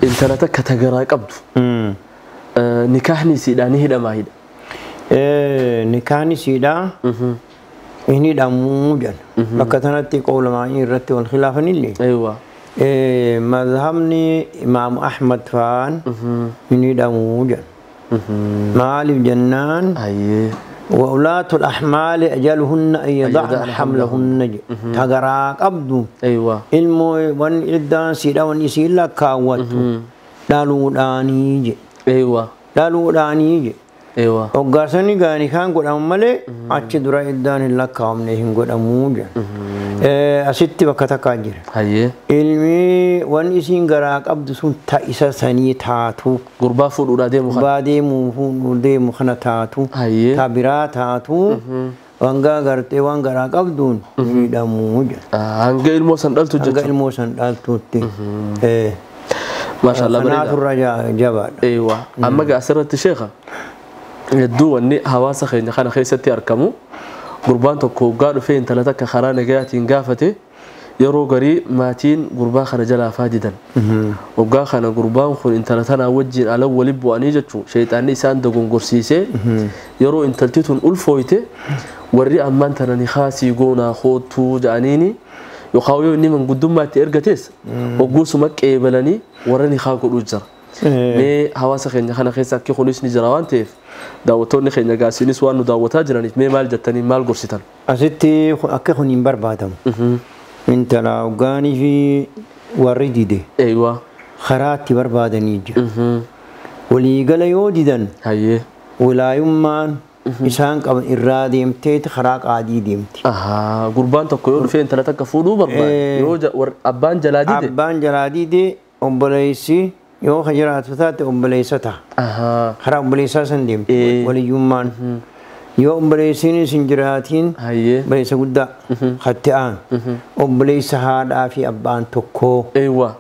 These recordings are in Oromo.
Intala takka tagaraa qabdu. Nikaahni isiidhaa ni hidhamaa hidha. Nikaahni isiidhaa hin hidhamuu jedhan. Bakka tanatti qawlamaanii irratti wal khilaafanillee. Eewwa. Mazhabni Imaam Ahmad faan hin hidhamuu jedhan. Maaliif jennaan? Hayyee. وأولاة الأحمال أجلهن أن يضعن حملهن تغرا قبض Eewwa. ilmoo wan iddaan siidha wan isiin lakkaawwattu dhaluudhaanii je Eewwa. Dhaluudhaanii je. Eewwa. Hoggaasonni gaanii kaan godhamu malee achi dura iddaan hin lakkaawamne hin godhamuu jedhan. Asitti bakka takkaa jira. Hayyee. Ilmi wan isiin garaa qabdu sun ta isa sanii taatu. Gurbaa fuudhuudhaa deemu kana. Gurbaa deemu fuudhuu deemu kana taatu. Hayyee. Ta biraa taatu. Wangaa gartee waan garaa qabduun miidhamuu jedha. Hanga ilmoo san dhaltu Hanga jechuudha. ilmoo san dhaltuutti. Maashaallah bareeda. Kanaatu irra jabaadha. Eewwa. Amma gaa asirratti sheekha hedduu wanni hawaasa keenya kana keessatti argamu gurbaan tokko hoggaa dhufee intala takka karaa nagayaatiin gaafate yeroo garii maatiin gurbaa kana jalaa faa didan. Hoggaa kana gurbaan kun intala tanaa wajjin ala wali bu'anii jechuun sheexaanni isaan dogongorsiisee yeroo intalti tun ulfooyte warri ammaan tana ni haasii goonaa koottuu jedhaniini yookaan yoo inni manguddummaatti ergates hogguusuma qeebalanii warra ni haa godhuu jira. Mee hawaasa keenya kana keessa akki kunis ni jira waan ta'eef daawwattoonni keenya gaasiinis waan nu daawwataa jiraniif mee maal jettanii maal gorsitan? Asitti akka kun hin barbaadamu. Intala hoggaanii fi warri dide Eewwa. karaa itti barbaadanii jira. Waliigala yoo didan Hayyee. wilaayummaan isaan qaban irraa deemteeti karaa qaadii deemti. Ahaa gurbaan tokko yoo dhufee intala takka fuudhuu barbaade yoo abbaan jalaa dide. Abbaan jalaa dide obboleessi yoo ka jiraatu taate obboleessa ta'a. Ahaa. Karaa obboleessaa san deemti waliyyummaan. Yoo obboleessiinis hin jiraatiin Hayyee. obboleessa guddaa hatti aanu obboleessa haadhaa fi abbaan tokkoo Eewwa.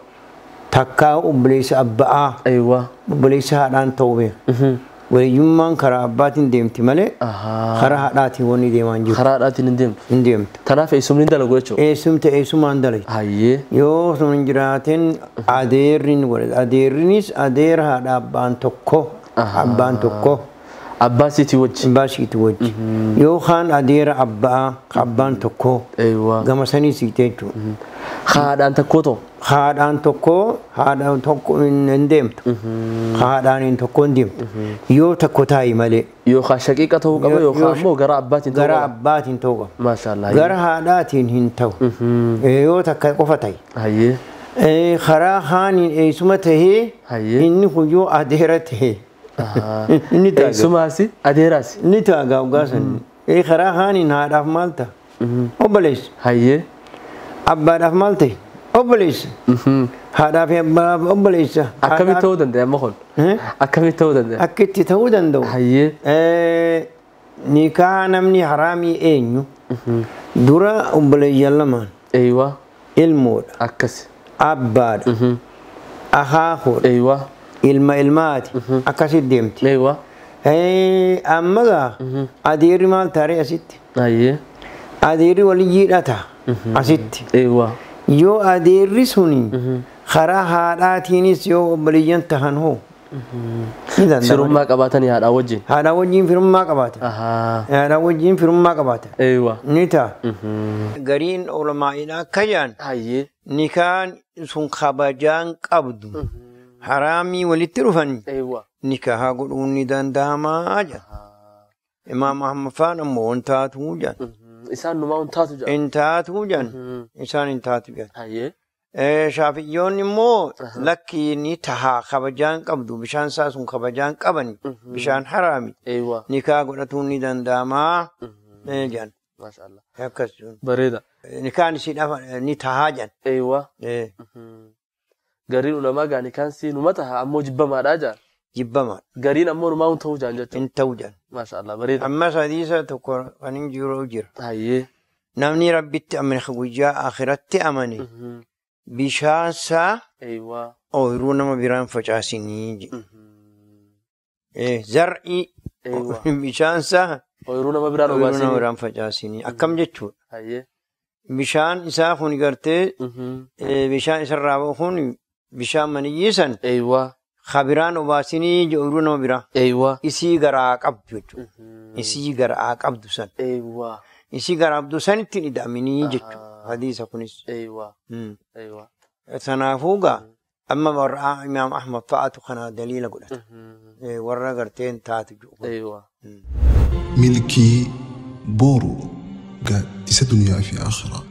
takkaa obboleessa abba'aa Eewwa. obboleessa haadhaan ta'uu beeka. Waliyyummaan karaa abbaatiin deemti malee Ahaa. karaa haadhaatiin wanni deemaa hin jiru. Karaa haadhaatiin hin deemtu. Hin deemtu. Tanaaf eessumni hin dalagu jechuudha. Eessumte eessumaan dalagu. Hayyee. Yoo sun hin jiraatin adeerri ni godhata. Adeerrinis adeera haadha abbaan tokko. Abbaan tokko. Abbaa siitii wajji. Abbaa siitii wajji. Yookaan adeera abbaa abbaan tokko. Eewwa. Gama sanii siitee jechuudha. Haadhaan tokko ta'u. Haadhaan tokko haadhaan tokko hin deemtu. Haadhaan hin tokko hin deemtu. Yoo tokko taa'i malee. Yookaan shaqiiqa ta'uu qaba yookaan immoo gara abbaatiin ta'uu Gara qaba. abbaatiin ta'uu qaba. Maashaallah. Gara haadhaatiin hin ta'u. Yoo takka qofa ta'i. Hayyee. Karaa haaniin eessuma tahee Hayyee. inni kun yoo adeera tahee. Inni ta'a. Eessumaasi adeeraasi. Inni ta'a gaafgaa san. Karaa haaniin haadhaaf maal ta'a? Obboleessa. Hayyee. Abbaadhaaf maal ta'e? Obboleessa. Haadhaa fi abbaadhaaf obboleessa. Akkamitti ta'uu danda'a amma kun? Akkamitti ta'uu danda'a? Akka itti ta'uu danda'u. Hayyee. Nikaa namni haraamii eenyu? Dura obboleeyyan lamaan. Eewwa. Ilmoodha. Akkasi. Abbaadha. Akaakuudha. Eewwa. Ilma ilmaati. Akkasitti deemti. Eewwa. Amma gaa adeerri maal taaree asitti? Hayyee. Adeerri waliyyiidha ta'a asitti. Eewwa. Yoo adeerri suni karaa haadhaatiinis yoo obboleeyyan tahan hoo? Ni danda'ama. Firummaa qabaatanii haadhaa wajjin. Haadhaa wajjin firummaa qabaatan. Ahaa. Haadhaa wajjin firummaa qabaatan. Eewwa. Ni ta'a. Gariin olmaa'inaa akka jedhan Hayyee. nikaan sun kabajaan qabdu haraamii walitti dhufan Eewwa. nikaha godhuun ni danda'amaa jedha. Imaam Ahmad faan ammoo hin taatuu jedhan. Isaan numaa hin taatu jedhan. Hin taatuu jedhan. Isaan hin taatu jedhan. Hayyee. Shaafiyyoonni immoo lakkii ni tahaa kabajaan qabdu bishaan isaa sun kabajaan qabani bishaan haraami. Eewwa. Nikaa godhatuun ni danda'amaa jedhan. Maashaallah. Akkas jechuun. Bareeda. Nikaan isiidhaaf ni tahaa jedhan. Eewwa. Gariin ulamaa gaa nikaan sii numa taha ammoo jibbamaadhaa jedhan. Jibbamaadha. Gariin ammoo numaa hin ta'uu jedhan jechuudha. Hin ta'u jedhan. Maashaallah bareeda. Ammas hadiisa tokko kan hin jiru jira. Hayyee. Namni Rabbitti amane guyyaa akhiratti amane bishaan isaa Eewwa. ooyiruu nama biraan facaasinii jedhe. Zar'i Eewwa. bishaan isaa Ooyiruu nama biraan ooyiruu nama obaasinii. biraan facaasinii. Akkam jechuudha. Hayyee. Bishaan isaa kun gartee bishaan isarraa ba'u kun Bishaan maniyyii san Eeywaa. kabiraan obaasinii jedhu nama biraa. Eeywaa. Isii garaa qabdu jechuudha. Isii garaa qabdu san. Eeywaa. Isii garaa qabdu sanitti hin ida'aminii jechuudha. Hadiisa kunis. Eeywaa. Eeywaa. Sanaafuu gaa amma warra Imaam Ahmad fa'aatu kana daliila godhata. Warra garteen taatu jiru. Eeywaa. Milkii boru gaaddisa duniyaa fi akhiraa.